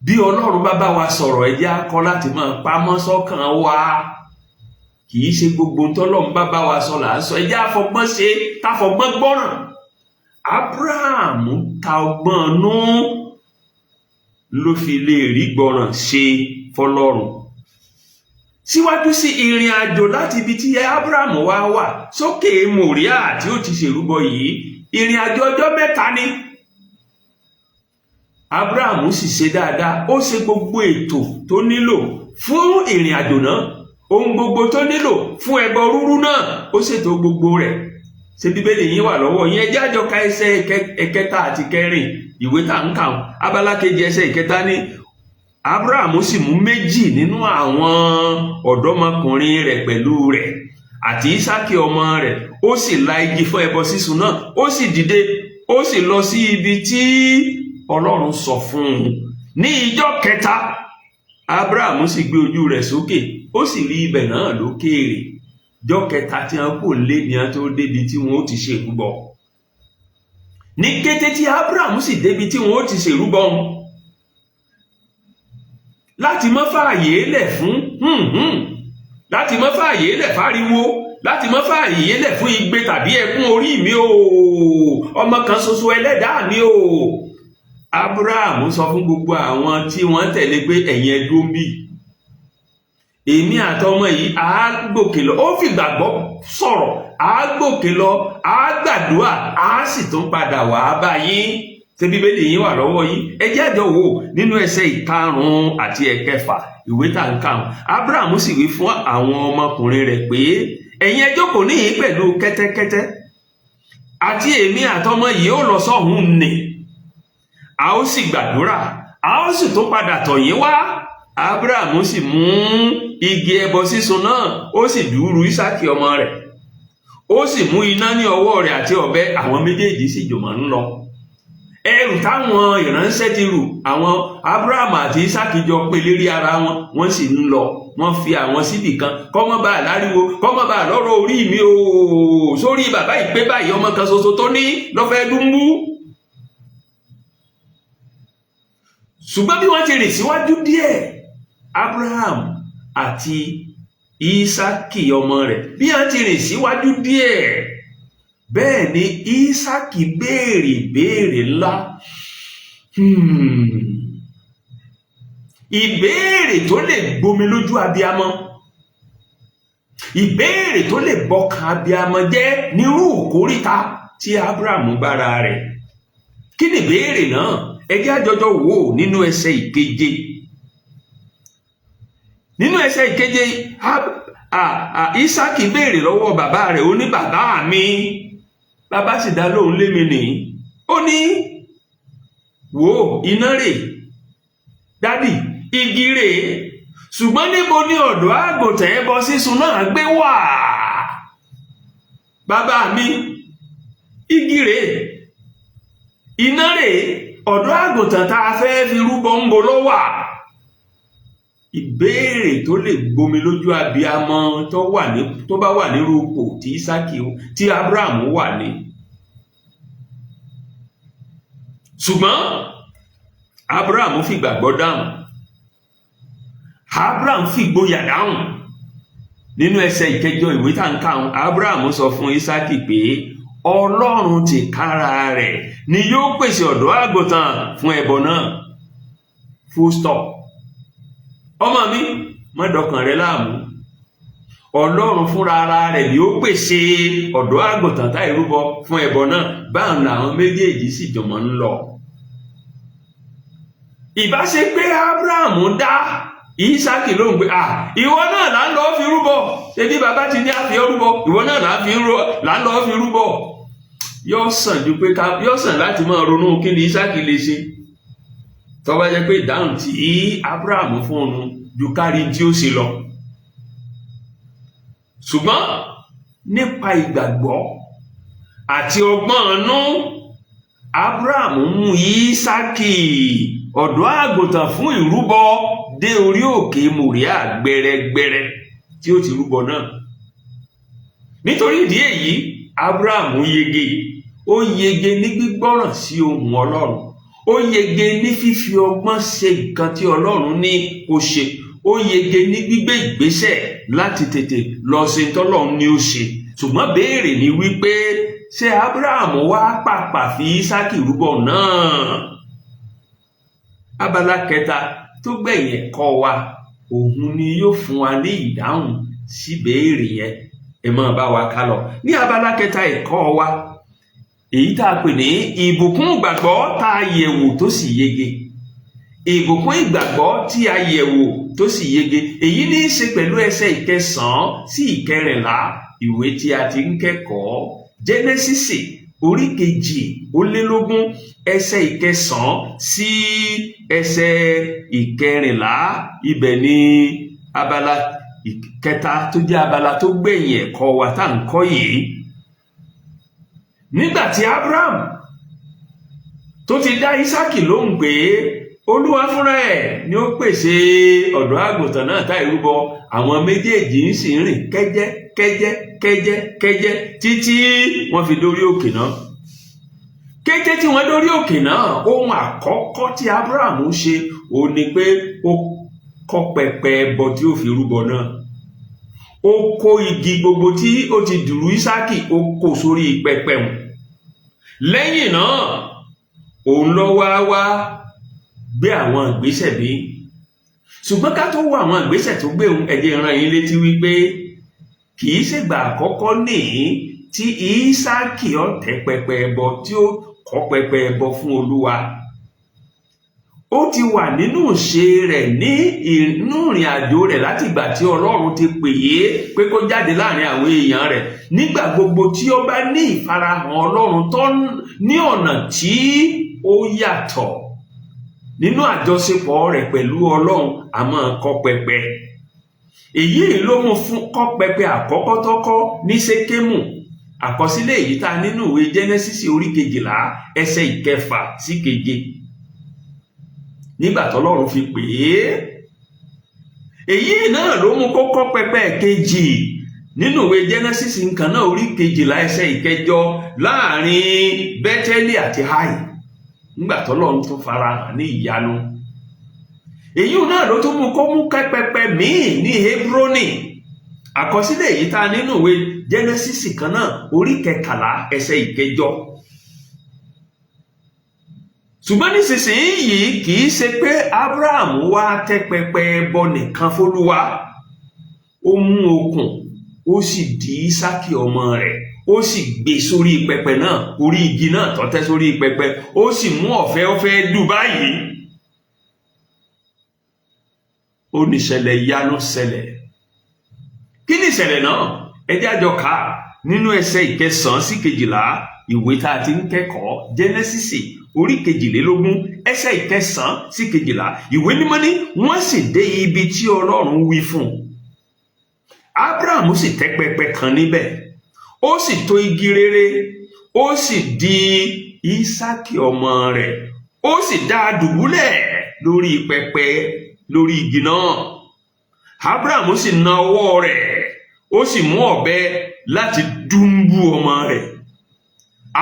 Bí Ọlọ́run bá bá wa sọ̀rọ̀, ẹ jẹ́ á kọ́ láti máa pamọ́ sọ́kàn wa. Kì í ṣe gbogbo tọ́lọ́run bá bá wa sọ là ń sọ. Ẹ jẹ́ àfọgbọ́n ṣe, káfọgbọ́n gbọ́ràn. Abraham ta ọgbọ́n nú ló fi lè rí gbọ́ràn ṣe fọlọ́run. Síwájú sí ìrìn àjò láti ibi tí Abraham wá wà sókè Mòríà tí ó ti ṣèrúbọ yìí, ìrìn àjò ọjọ́ 3 ni. Abraham sì ṣe dáadáa, ó ṣe gbogbo ètò tó nílò fún ìrìn àjò náà, ohun gbogbo tó nílò fún ẹbọ rúrú náà, ó ṣètò gbogbo rẹ̀. Ṣé Bíbélì yín wà lọ́wọ́ yín? Ẹ jẹ́ àjọ ka ẹsẹ̀ 3 àti 4 ìwé tá ń kà. Abala 2, ẹsẹ̀ 3 ní Abraham sì mú méjì nínú àwọn ọ̀dọ́mọkùnrin rẹ̀ pẹ̀lú rẹ̀ àti Ísákì ọmọ rẹ̀, ó sì la igi fún ẹbọ sísun náà, ó sì dìde, ó sì lọ sí ibi tí Ọlọ́run sọ fún un. Ní ijọ́ kẹta, Abraham sì gbé ojú rẹ̀ sókè, ó sì rí ibẹ̀ náà lókèèrè. Jọ́ kẹta tí wọ́n kò lé ní wọ́n tó débi tí wọ́n ó ti ṣe ìrúbọ. Ní kété tí Abraham sì débi tí wọ́n ó ti ṣe ìrúbọ, láti má fààyè lẹ̀ fún láti má fààyè lẹ̀ fáriwo, láti má fààyè lẹ̀ fún igbe tàbí ẹkún, "Orí mi o, ọmọ kan ṣoṣo, ẹlẹ́dàá mi o," Abraham sọ fún gbogbo àwọn tí wọ́n tẹ̀lé pé, "Ẹ̀yin ẹ dúró ńbí, èmi àtọmọ yìí á gòkè lọ." Ó fìgbàgbọ́ sọ̀rọ̀, á gòkè lọ, á gbàdúrà, á sì tún padà wá bá yín. Ṣé Bíbélì yín wà lọ́wọ́ yín? Ẹ jẹ́ àjọ wò nínú ẹsẹ̀ 5 àti 6 ìwé tá ń kà. Abraham sì wí fún àwọn ọmọkùnrin rẹ̀ pé, "Ẹ̀yin ẹ jókòó níhìn pẹ̀lú kẹ́tẹ́kẹ́tẹ́, àti èmi àtọmọ yìí ó lọ sọ́hùn nì, a ó sì gbàdúrà, a ó sì tún padà tọ̀ yín wá." Abraham sì mú igi ẹbọ sísun náà, ó sì dùúrù Ísákì ọmọ rẹ̀, ó sì mú iná ní ọwọ́ rẹ̀ àti ọ̀bẹ, àwọn méjèèjì sì jùmọ̀ ń lọ. Ẹrù táwọn ìránṣẹ́ ti rù, àwọn Abraham àti Ísákì jọ pé lérí ara wọn, wọ́n sì ń lọ. Wọ́n fi àwọn síbì kan, kọ́mọ́ bá láriwo, kọ́mọ́ bá lọ́rọ̀, "Orí mi o, sórí bàbá ìpé báyìí, ọmọ kan ṣoṣo tó ní lọ́fẹ̀ẹ́ dúnbú." Ṣùgbọ́n bí wọ́n ti rìn síwájú díẹ̀, Abraham àti Ísákì ọmọ rẹ̀, bí wọ́n ti rìn síwájú díẹ̀, Bẹ́ẹ̀ ni Ísákì béèrè ìbéèrè ńlá. Ìbéèrè tó lè gbomi lójú abiyamọ, ìbéèrè tó lè bọkàn abiyamọ jẹ́ nírú ìkóríta tí Abrahamu bára rẹ̀. Kí ni ìbéèrè náà? Ẹ jẹ́ á jọjọ wò ó nínú ẹsẹ̀ ìkeje. Nínú ẹsẹ̀ ìkeje, Ísákì béèrè lọ́wọ́ bàbá rẹ̀, ó ní, "Bàbá mi." Bàbá sì dá lóhùn, "Lémi nìyí." Ó ní, "Wò ó, iná rè, daddy, igi rè, ṣùgbọ́n níbo ni ọ̀dọ́ àgùntàn ẹbọ sísun náà gbé wà?" Bàbá mi, igi rè, iná rè, ọ̀dọ́ àgùntàn tá a fẹ́ fi rúbọ, ńbo ló wà? Ìbéèrè tó lè gbomi lójú abiyamọ tó wà ní tó bá wà nírú ipò tí Ísákì, tí Abraham wà ní. Ṣùgbọ́n Abraham fìgbàgbọ́ dáhùn, Abraham fìgboyà dáhùn. Nínú ẹsẹ̀ ìkẹjọ ìwé tá ń kà, Abraham sọ fún Ísákì pé Ọlọ́run tìkára rẹ̀ ni yóò pèsè ọ̀dọ́ àgùntàn fún ẹbọ náà. Full stop. Ọmọ mi, má dọkàn rẹ láàmú, Ọlọ́run fúnra ara rẹ̀ ni ó pèsè ọ̀dọ́ àgùntàn táì rúbọ fún ẹbọ náà. Báwọn làwọn méjèèjì sì jọmọ ń lọ. Ìbá ṣe pé Abraham dá Ísákì lóhùn pé, "À, ìwọ náà là ń lọ fi rúbọ, ṣebí bàbá ti ní àfi rúbọ, ìwọ náà là ń lọ fi rúbọ," yóò sàn ju pé ká yóò sàn láti máa ronú kí ni Ísákì lè ṣe tó bá jẹ́ pé ìdáhùn tí Abraham fún un ju kárí tí ó ṣe lọ. Ṣùgbọ́n nípa ìgbàgbọ́ àti ọgbọ́n inú, Abraham mú Ísákì, ọ̀dọ́ àgùntàn fún ìrúbọ, dé orí òkè Mòríà gbẹrẹgbẹrẹ tí ó ti rúbọ náà. Nítorí ìdí èyí, Abraham yege. Ó yege ní gbígbọ́ràn sí ohùn Ọlọ́run, ó yege ní fífi ọgbọ́n ṣe nǹkan tí Ọlọ́run ní kó ṣe, ó yege ní gbígbé ìgbésẹ̀ láti tètè lọ ṣe tọ́lọ́run ní ó ṣe. Ṣùgbọ́n béèrè ni wípé, ṣé Abraham wá pàpà fi Ísákì rúbọ náà? Abala kẹta tó gbẹ̀yìn ẹ̀kọ́ wa, òun ni yóò fún wa ní ìdáhùn sí béèrè yẹn. Ẹ máa bá wa ká lọ ní abala kẹta ẹ̀kọ́ wa, èyí tá a pè ní ìbùkún ìgbàgbọ́ tá a yẹ̀wò tó sì yege. Ìbùkún ìgbàgbọ́ tí a yẹ̀wò tó sì yege, èyí ní í ṣe pẹ̀lú ẹsẹ̀ ìkẹsàn-án sí ìkẹrìnlá ìwé tí a ti ń kẹ́kọ̀ọ́, Jẹ́nẹ́sísì orí 22, ẹsẹ̀ ìkẹsàn-án sí ẹsẹ̀ ìkẹrìnlá. Ibẹ̀ ni abala ìkẹta tó jẹ́ abala tó gbẹ̀yìn ẹ̀kọ́ wa tá à ń kọ́ yìí. Nígbà tí Abraham tó ti dá Ísákì lóhùn pé Olúwa fúnra ẹ̀ ni ó pèsè ọ̀dọ́ àgùntàn náà tá ìrúbọ, àwọn méjèèjì ń sì rìn kẹ́jẹ́ kẹ́jẹ́ kẹ́jẹ́ kẹ́jẹ́ títí wọ́n fi dórí òkè náà. Kété tí wọ́n dórí òkè náà, ohun àkọ́kọ́ tí Abraham ṣe ó ní pé ó kọ́ pẹpẹ ẹbọ tí ó fi rúbọ náà. Ó kó igi gbogbo tí ó ti dùrú Ísákì, ó kó sórí pẹpẹ wọn. Lẹ́yìn náà, òun lọ wá wá gbé àwọn ìgbésẹ̀ bí. Ṣùgbọ́n ká tó wo àwọn ìgbésẹ̀ tó gbé òun, ẹ jẹ́ rán yín létí wípé kì í ṣègbà àkọ́kọ́ nìyí tí Ísákì ó tẹ́ pẹpẹ ẹbọ, tí ó kọ́ pẹpẹ ẹbọ fún Olúwa. Ó ti wà nínú ìṣe rẹ̀ ní inú ìrìn àjò rẹ̀ láti ìgbà tí Ọlọ́run ti pè é pé kó jáde láàrin àwọn èèyàn rẹ̀. Nígbà gbogbo tí ó bá ní ìfarahàn Ọlọ́run tó ní ọ̀nà tí ó yàtọ̀ nínú àjọṣepọ̀ rẹ̀ pẹ̀lú Ọlọ́run, a máa kọ́ pẹpẹ. Èyí ló mú fún kọ́ pẹpẹ àkọ́kọ́ tó kọ́ ní Sékémù, àkọsílẹ̀ èyí tá a nínú ìwé Jẹ́nẹ́sísì orí 12, ẹsẹ̀ 6 sí 7, nígbà tọ́lọ́run fi pè é. Èyí náà ló mú kó kọ́ pẹpẹ kejì nínú ìwé Jẹ́nẹ́sísì nǹkan náà, orí 12, ẹsẹ̀ 8, láàrin Bẹ́tẹ́lì àti Háì, nígbà tọ́lọ́run tún farahàn ní ìyanu. Èyí náà ló tún mú kó mú kẹ́ pẹpẹ míì ní Hebroni. Àkọsílẹ̀ èyí tá a nínú ìwé Jẹ́nẹ́sísì kan náà, orí 13, ẹsẹ̀ 8. Ṣùgbọ́n nísinsìnyí, kì í ṣe pé Abraham wá tẹ́ pẹpẹ ẹbọ nìkan fÓlúwa. Ó mú okùn, ó sì di Ísákì ọmọ rẹ̀, ó sì gbé sórí pẹpẹ náà, orí igi náà tó tẹ́ sórí pẹpẹ. Ó sì mú ọ̀fẹ́, ó fẹ́ dù báyìí. Ó ní ìṣẹ̀lẹ̀ ìyanu ṣẹlẹ̀. Kí ni ìṣẹ̀lẹ̀ náà? Ẹ jẹ́ àjọ kà á nínú ẹsẹ̀ 9 sí 12 ìwé tá a ti ń kẹ́kọ̀ọ́, Jẹ́nẹ́sísì orí 22, ẹsẹ̀ 9 sí 12. Ìwé Mímọ́ ní wọ́n sì dé ibi tí Ọlọ́run wí fún un. Abraham sì tẹ́ pẹpẹ kan níbẹ̀, ó sì tò igi rere, ó sì di Ísákì ọmọ rẹ̀, ó sì dá a dùbúlẹ̀ lórí pẹpẹ, lórí igi náà. Abraham sì na ọwọ́ rẹ̀, ó sì mú ọ̀bẹ láti dúńbú ọmọ rẹ̀.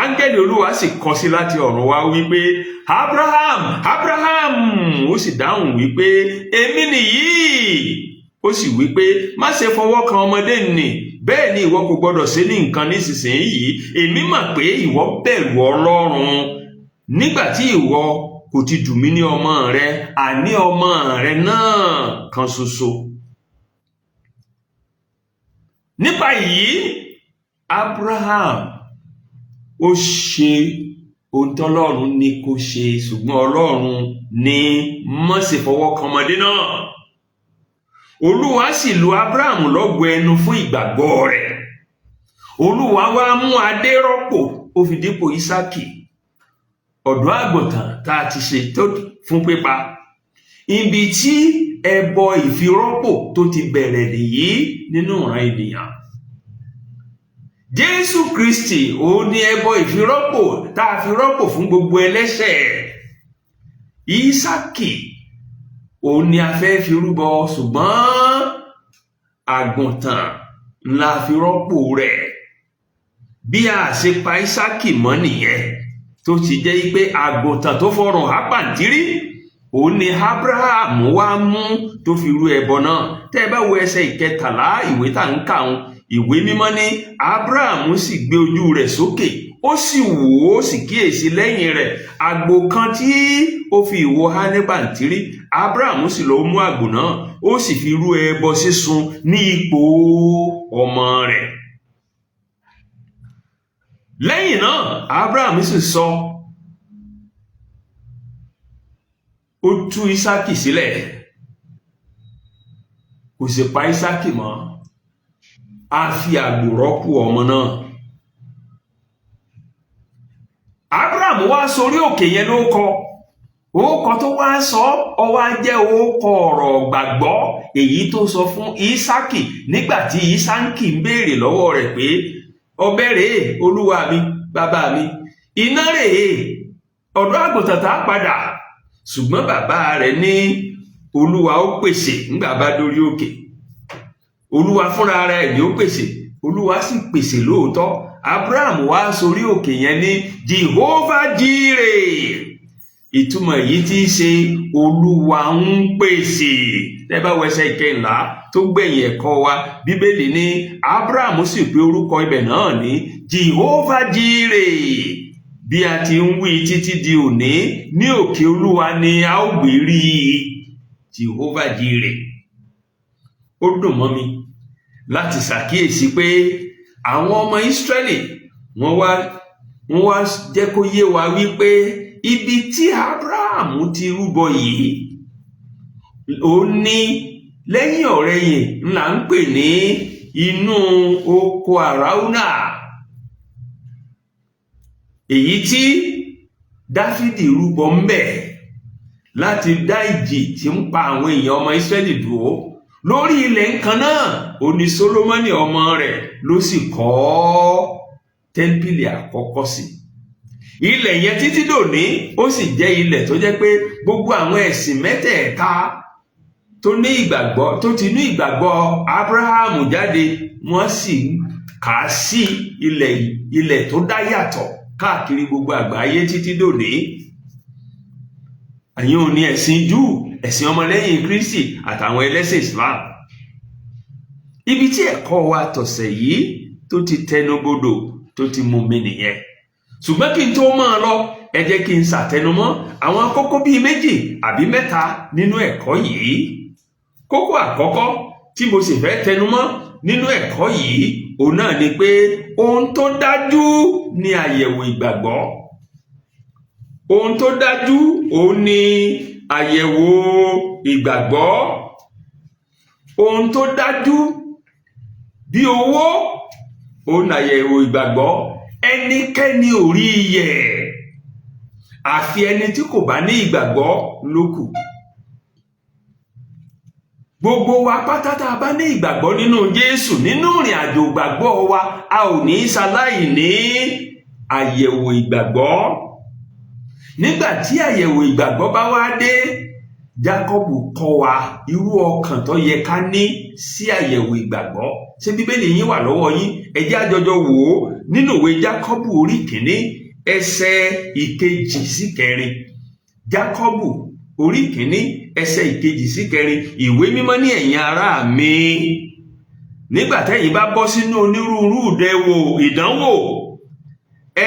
Áńgẹ́lì Olúwa sì kọ sí láti ọ̀run wá wípé, "Abraham, Abraham!" Ó sì dáhùn wípé, "Èmi nìyí." Ó sì wípé, "Má ṣe fọwọ́ kan ọmọdé nì, bẹ́ẹ̀ ni ìwọ kò gbọdọ̀ ṣe ní nǹkan nísinsìnyí. Èmi mọ̀ pé ìwọ bẹ̀rù Ọlọ́run, nígbà tí ìwọ kò ti dù mí ní ọmọ rẹ, àní ọmọ rẹ náà kan ṣoṣo." Nípa yìí, Abraham ó ṣe ohun tọ́lọ́run ní kó ṣe, ṣùgbọ́n Ọlọ́run ní má ṣe fọwọ́ kan ọmọdé náà. Olúwa sì lu Abraham lọ́gọ ẹnu fún ìgbàgbọ́ rẹ̀. Olúwa wá mú adé rọ́pò, ó fi dípò Ísákì, ọ̀dọ́ àgùntàn tá a ti ṣe tó fún pípa. Ibi tí ẹbọ ìfirọ́pò tó ti bẹ̀rẹ̀ nìyí nínú ìran ènìyàn. Jésù Kristi, òun ni ẹbọ ìfirọ́pò tá a fi rọ́pò fún gbogbo ẹlẹ́ṣẹ̀. Ísákì, òun ni a fẹ́ fi rúbọ, ṣùgbọ́n àgùntàn la fi rọ́pò rẹ̀. Bí a ṣe pa Ísákì mọ́ nìyẹn, tó ti jẹ́ pé àgùntàn tó fọrùn hápàǹtírí, òun ni Abraham wá mú tó fi rú ẹbọ náà. Tẹ́ ẹ bá wo ẹsẹ̀ 13 ìwé tá ń kà ń, Ìwé Mímọ́ ní Abraham sì gbé ojú rẹ̀ sókè, ó sì wò ó, sì kíyèsí, lẹ́yìn rẹ̀ àgbò kan tí ó fi ìwo há ní pàǹtírí. Abraham sì lọ mú àgbò náà, ó sì fi rú ẹbọ sísun ní ipò ọmọ rẹ̀. Lẹ́yìn náà, Abraham sì sọ, ó tú Ísákì sílẹ̀, kò sì pa Ísákì mọ́. A fi àgbò rọ́pò ọmọ náà. Abraham wá sórí òkè yẹn ló kọ orúkọ tó wá sọ ọ, wá jẹ́ orúkọ ọ̀rọ̀ gbàgbọ́ èyí tó sọ fún Ísákì nígbà tí Ísákì ń béèrè lọ́wọ́ rẹ̀ pé, "Ọbẹ̀ rèé, olúwa mi, bàbá mi, iná rèé, ọ̀dọ́ àgùntàn tá a padà." Ṣùgbọ́n bàbá rẹ̀ ní Olúwa ó pèsè nígbà bá dórí òkè. Olúwa fúnra rẹ̀ ni ó pèsè. Olúwa sì pèsè lóòótọ́. Abraham wá sórí òkè yẹn ní Jehovah Jireh, ìtumọ̀ èyí tí í ṣe Olúwa ń pèsè. Tẹ́ bá wẹsẹ̀ 14 tó gbẹ̀yìn ẹ̀kọ́ wa, Bíbélì ní Abraham sì pè orúkọ ibẹ̀ náà ní Jehovah Jireh, bí a ti ń wí títí di òní, "Ní òkè Olúwa ni a ó gbé rí i." Jehovah Jireh. Ó dùn mọ́ mi láti ṣàkíyèsí pé àwọn ọmọ Ísírẹ́lì, wọ́n wá jẹ́ kó yé wa wípé ibi tí Abraham ti rúbọ yìí, ó ní lẹ́yìn ọ̀rẹyìn ńlá ń pè ní inú oko Àráúnà, èyí tí Dáfídì rúbọ ń bẹ̀ láti dá ìjì tí ń pa àwọn èèyàn ọmọ Ísírẹ́lì dúró. Lórí ilẹ̀ nǹkan náà, ó ní Sólómọ́nì ọmọ rẹ̀ ló sì kọ́ tẹ́ḿpìlì àkọ́kọ́ sí ilẹ̀ yẹn títí dòní. Ó sì jẹ́ ilẹ̀ tó jẹ́ pé gbogbo àwọn ẹ̀sìn mẹ́tẹ̀ẹ̀ta tó ní ìgbàgbọ́, tó ti ní ìgbàgbọ́ Abrahamu jáde, wọ́n sì kà á sí ilẹ̀ tó dá yàtọ̀ káàkiri gbogbo àgbáyé títí dòní. Àyìn ò ní ẹ̀sìn Júù, ẹ̀sìn ọmọlẹ́yìn Kristi àtàwọn ẹlẹ́sìn Islam. Ibi tí ẹ̀kọ́ wa tọ̀sẹ̀ yìí tó ti tẹnubodò, tó ti mú mi nìyẹn. Ṣùgbọ́n kí n tó máa lọ, ẹ jẹ́ kí n ṣàtẹnumọ́ àwọn kókó bíi méjì àbí mẹ́ta nínú ẹ̀kọ́ yìí. Kókó àkọ́kọ́ tí mo sì fẹ́ tẹnumọ́ nínú ẹ̀kọ́ yìí, òun náà ni pé ohun tó dájú ní àyẹ̀wò ìgbàgbọ́. Ohun tó dájú òun ni àyẹ̀wò ìgbàgbọ́. Ohun tó dájú bí owó òun làyẹ̀wò ìgbàgbọ́. Ẹnikẹ́ni ò rí iyẹ̀, àfi ẹni tí kò bá ní ìgbàgbọ́ ló kù. Gbogbo wa pátá tá a bá ní ìgbàgbọ́ nínú Jésù, nínú ìrìn àjò ìgbàgbọ́ wa, a ò ní ṣaláì ní àyẹ̀wò ìgbàgbọ́. Nígbà tí àyẹ̀wò ìgbàgbọ́ bá wá dé, Jákọ́bù kọ́ wa irú ọkàn tó yẹ ká ní sí àyẹ̀wò ìgbàgbọ́. Ṣé Bíbélì yín wà lọ́wọ́ yín? Ẹ jẹ́ á jọjọ wò ó nínú ìwé Jákọ́bù orí 1, ẹsẹ̀ 2 sí 4. Jákọ́bù orí 1, ẹsẹ̀ 2 sí 4. Ìwé Mímọ́ ní, "Ẹ̀yin ará mi, nígbà tẹ́yin bá bọ́ sínú onírúurú ìdánwò,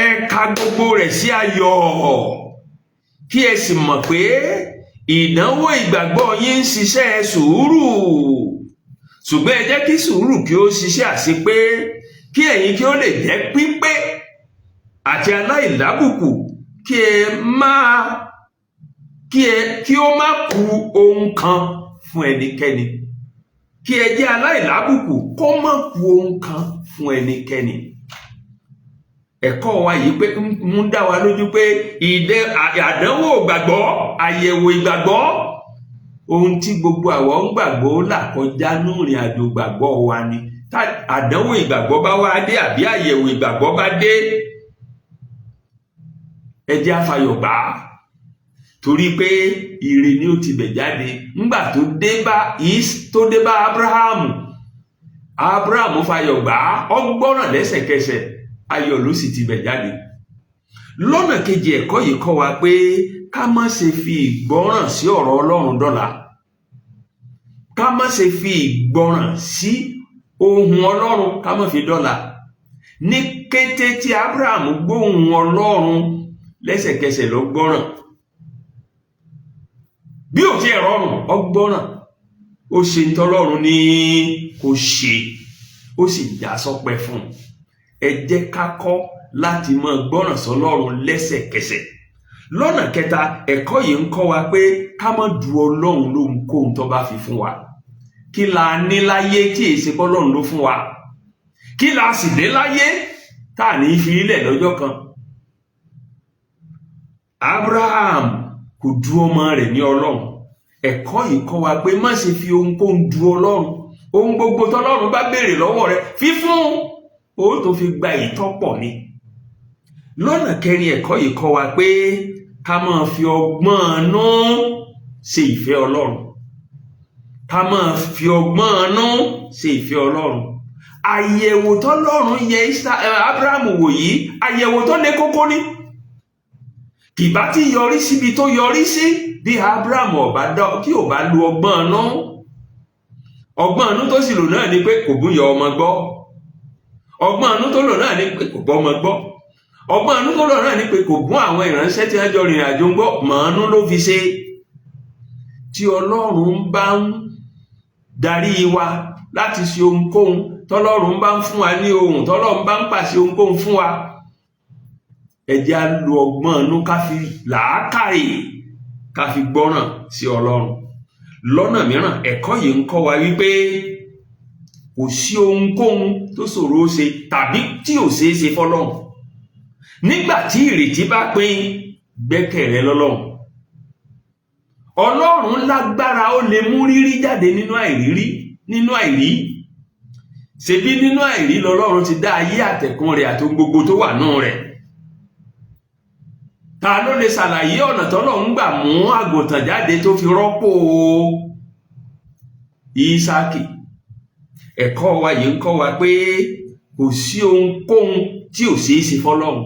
ẹ ka gbogbo rẹ̀ sí ayọ̀, kí ẹ sì mọ̀ pé ìdánwò ìgbàgbọ́ yín ń ṣiṣẹ́ sùúrù. Ṣùgbọ́n ẹ jẹ́ kí sùúrù kí ó ṣiṣẹ́ àṣepé, kí ẹ̀yin kí ó lè jẹ́ pípé àti aláìlábùkù, kí ẹ máa kí ẹ kí ó má kù ohun kan fún ẹnikẹ́ni." Kí ẹ jẹ́ aláìlábùkù, kó má kù ohun kan fún ẹnikẹ́ni. Ẹ̀kọ́ wa yìí pé ń dá wa lójú pé ìdẹ àdánwò ìgbàgbọ́, àyẹ̀wò ìgbàgbọ́, ohun tí gbogbo àwọn ń gbàgbọ́ là kọjá ní ìrìn àjò ìgbàgbọ́ wa ni. Tá àdánwò ìgbàgbọ́ bá wá dé àbí àyẹ̀wò ìgbàgbọ́ bá dé, ẹ jẹ́ á fayọ̀ gbà á, torí pé ire ni ó ti bẹ̀ jáde. Ńgbà tó dé bá Abrahamu, Abrahamu fayọ̀ gbà á, ó gbọ́ràn lẹ́sẹ̀kẹsẹ̀, ayọ̀ ló sì ti bẹ̀ jáde. Lọ́nà kejì, ẹ̀kọ́ yìí kọ́ wa pé ká má ṣe fi ìgbọ́ràn sí ọ̀rọ̀ Ọlọ́run dọ́là, ká má ṣe fi ìgbọ́ràn sí ohùn Ọlọ́run, ká má fi dọ́là. Ní kété tí Abraham gbóhùn Ọlọ́run, lẹ́sẹ̀kẹsẹ̀ ló gbọ́ràn. Bí ò tiẹ̀ rọrùn, ó gbọ́ràn, ó ṣe ń tọ́lọ́run ní kó ṣe, ó sì já sọpẹ́ fún un. Ẹ jẹ́ ká kọ́ láti máa gbọ́ràn sọ́lọ́run lẹ́sẹ̀kẹsẹ̀. Lọ́nà kẹta, ẹ̀kọ́ yìí ń kọ́ wa pé ká má du Ọlọ́run lóhunkóhun tó bá fi fún wa. Kí la ní láyé tí èsì pọ́lọ́run ló fún wa? Kí la sì ní láyé tá à ní fi ilẹ̀ lọ́jọ́ kan? Abraham kò du ọmọ rẹ̀ ní Ọlọ́run. Ẹ̀kọ́ yìí kọ́ wa pé má ṣe fi ohunkóhun du Ọlọ́run. Ohun gbogbo tọ́lọ́run bá béèrè lọ́wọ́ rẹ̀, fífún ó tó fi gba ìtọ́pọ̀ ni. Lọ́nà kẹrin, ẹ̀kọ́ yìí kọ́ wa pé ká máa fi ọgbọ́n inú ṣe ìfẹ́ Ọlọ́run, ká máa fi ọgbọ́n inú ṣe ìfẹ́ Ọlọ́run. Àyẹ̀wò tọ́lọ́run yẹ Abraham wò yìí, àyẹ̀wò tó le kókó ní, kìbá tí yọrí síbi tó yọrí sí bí Abraham ọba kí ò bá lu ọgbọ́n inú. Ọgbọ́n inú tó sì lò náà ni pé kò búyọ ọmọ gbọ́. Ọgbọ́n inú tó lò náà ni pé kò bọ́mọ gbọ́. Ọgbọ́n inú tó lò náà ni pé kò gún àwọn ìránṣẹ́ tí wọ́n jọ rìnrìn àjò ń gbọ́. Mọ̀ọ́nú ló fi ṣe. Tí Ọlọ́run bá ń darí wa láti ṣe ohunkóhun, tọ́lọ́run bá ń fún wa ní ohun, tọ́lọ́run bá ń pàṣẹ ohunkóhun fún wa, ẹ jẹ́ á lo ọgbọ́n inú, ká fi làákàyè, ká fi gbọ́ràn sí Ọlọ́run. Lọ́nà mìíràn, ẹ̀kọ́ yìí ń kọ́ wa wípé kò sí ohunkóhun tó ṣòro ó ṣe tàbí tí ò ṣeé ṣe fọ́lọ́run. Nígbà tí ìrètí bá pín, gbẹ́kẹ̀ rẹ lọ́lọ́run. Ọlọ́run lágbára, ó lè mú rírí jáde nínú àìrírí, nínú àìrí. Ṣebí nínú àìrí lọ́lọ́run ti dá ayé àtẹ̀kùn rẹ̀ àti ohun gbogbo tó wà nù rẹ̀. Ta ló lè ṣàlàyé ọ̀nà tọ́lọ́run gbà mú àgùntàn jáde tó fi rọ́pò Ísákì? Ẹ̀kọ́ wa yìí ń kọ́ wa pé kò sí ohunkóhun tí ò ṣeé ṣe fọ́lọ́run.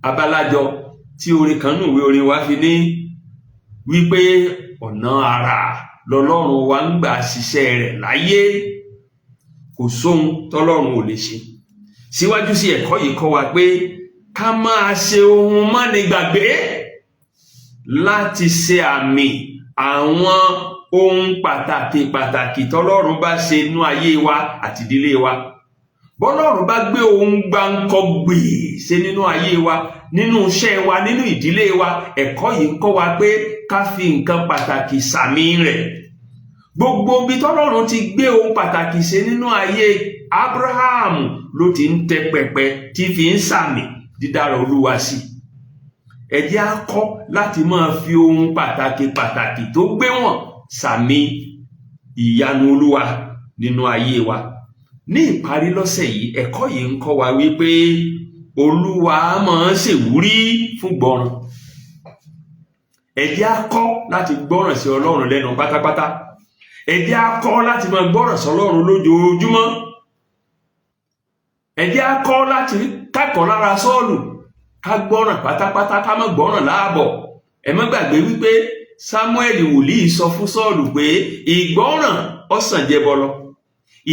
Abalajọ tí orin kan nù ìwé orin wa fi ní wípé ọ̀nà àrà lọ́lọ́run wa ń gbà ṣiṣẹ́ rẹ̀ láyé. Kò sóhun tọ́lọ́run ò lè ṣe. Síwájú sí, ẹ̀kọ́ yìí kọ́ wa pé ká máa ṣe ohun mánigbàgbé láti ṣe àmì àwọn ohun pàtàkì pàtàkì tọ́lọ́run bá ṣe nínú ayé wa àti ìdílé wa. Bọ́lọ́run bá gbé ohun gbáǹkọ́gbè ṣe nínú ayé wa, nínú iṣẹ́ wa, nínú ìdílé wa, ẹ̀kọ́ yìí kọ́ wa pé ká fi nǹkan pàtàkì sàmì rẹ̀. Gbogbo ibi tọ́lọ́run ti gbé ohun pàtàkì ṣe nínú ayé Abraham ló ti ń tẹ pẹpẹ tí fi ń sàmì dídára Olúwa sí. Ẹ jẹ́ á kọ́ láti máa fi ohun pàtàkì pàtàkì tó gbé wọn sàmì ìyanu Olúwa nínú ayé wa. Ní ìparí lọ́sẹ̀ yìí, ẹ̀kọ́ yìí ń kọ́ wa wípé Olúwa máa ń ṣèwúrí fún gbọ́ràn. Ẹ jẹ́ á kọ́ láti gbọ́ràn sí Ọlọ́run lẹ́nu pátápátá. Ẹ jẹ́ á kọ́ láti máa gbọ́ràn sí Ọlọ́run lójoojúmọ́. Ẹ jẹ́ á kọ́ láti kẹ́kọ̀ọ́ lára Sọ́ọ̀lù, ká gbọ́ràn pátápátá, ká má gbọ́ràn láàbọ̀. Ẹ má gbàgbé wípé Samuel wòlíì sọ fún Sọ́ọ̀lù pé ìgbọ́ràn ó sàn jẹbọ lọ,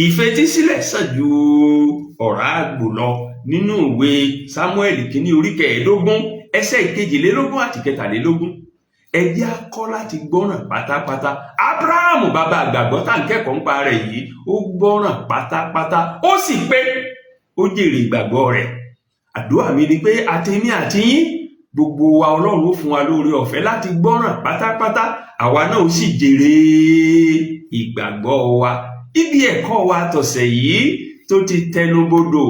ìfetísílẹ̀ sàn ju ọ̀rá àgbò lọ, nínú ìwé Samuel kìíní orí 15, ẹsẹ̀ 22 àti 23. Ẹ jẹ́ á kọ́ láti gbọ́ràn pátápátá. Abrahamu, bàbá àgbàgbọ́ tá à ń kẹ́kọ̀ọ́ nípa rẹ̀ yìí, ó gbọ́ràn pátápátá, ó sì pé ó jèrè ìgbàgbọ́ rẹ̀. Àdúrà mi ni pé àtèmi àti yín, gbogbo wa, Ọlọ́run ó fún wa lóore ọ̀fẹ́ láti gbọ́ràn pátápátá, àwa náà ó sì jèrè ìgbàgbọ́ wa. Ibi ẹ̀kọ́ wa tọ̀sẹ̀ yìí tó ti tẹnubodò,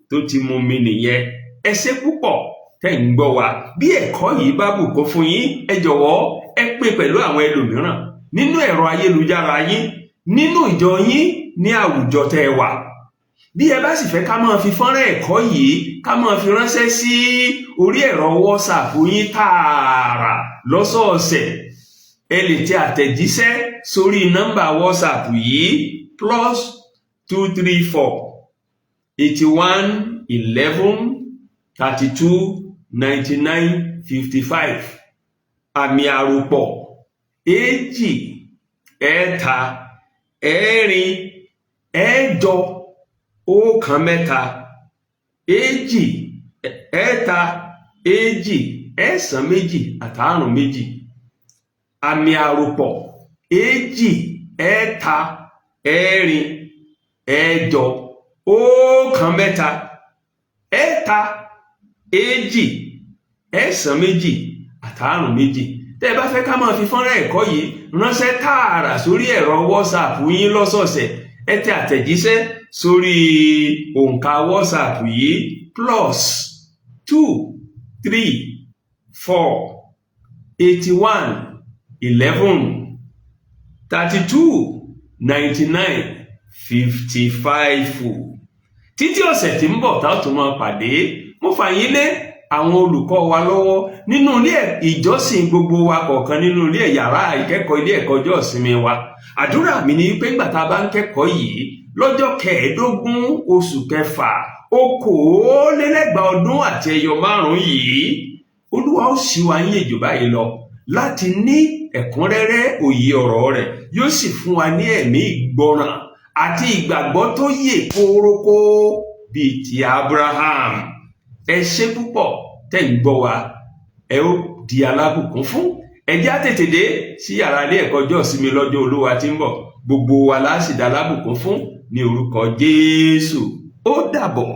tó ti mú mi nìyẹn. Ẹ ṣé púpọ̀ tẹ́ ń gbọ́ wa. Bí ẹ̀kọ́ yìí bá bùkún fún yín, ẹ jọ̀wọ́, ẹ pín pẹ̀lú àwọn ẹlòmíràn nínú ẹ̀rọ ayélujára yín, nínú ìjọ yín, ní àwùjọ tẹ́ ẹ wà. Bí ẹ bá sì fẹ́ ká máa fi fọ́nrán ẹ̀kọ́ yìí, ká máa fi ránṣẹ́ sí orí ẹ̀rọ WhatsApp yín tààrà lọ́sọ̀ọ̀sẹ̀, ẹ lè tẹ àtẹ̀jíṣẹ́ sórí nọ́mbà WhatsApp yìí: +234 81 11 32 99 55. Àmì àròpọ̀ 234 382 92 55. Àmì àròpọ̀ 234 813 92. Tẹ́ ẹ bá fẹ́ ká máa fi fọ́nrán ẹ̀kọ́ yìí ránṣẹ́ tààrà sórí ẹ̀rọ WhatsApp yín lọ́sọ̀ọ̀sẹ̀, ẹ tẹ àtẹ̀jíṣẹ́ sórí òǹkà WhatsApp yìí: +234 81 11 32 99 55. Títí ọ̀sẹ̀ tí ń bọ̀ tá ó tún máa pàdé, mo fà yín lé àwọn olùkọ́ wa lọ́wọ́ nínú ilé ìjọsìn gbogbo wa kọ̀ọ̀kan, nínú ilé yàrá ìkẹ́kọ̀ọ́ ilé ẹ̀kọ́ ọjọ́ ìsinmi wa. Àdúrà mi ni wípé nígbà tá a bá ń kẹ́kọ̀ọ́ yìí lọ́jọ́ 15 oṣù kẹfà 2025 yìí, Olúwa ó ṣí wa ní èjò báyìí lọ láti ní ẹ̀kúnrẹ́rẹ́ òye ọ̀rọ̀ rẹ̀, yóò sì fún wa ní ẹ̀mí ìgbọràn àti ìgbàgbọ́ tó yè kórókó bíi ti Abraham. Ẹ ṣé púpọ̀ tẹ́ ń gbọ́ wa. Ẹ ó di alábùkún fún. Ẹ jẹ́ á tètè dé sí yàrá ilé ẹ̀kọ́ ọjọ́ ìsinmi lọ́jọ́ Olúwa tí ń bọ̀. Gbogbo wa la sì di alábùkún fún ní orúkọ Jésù. Ó dàbọ̀.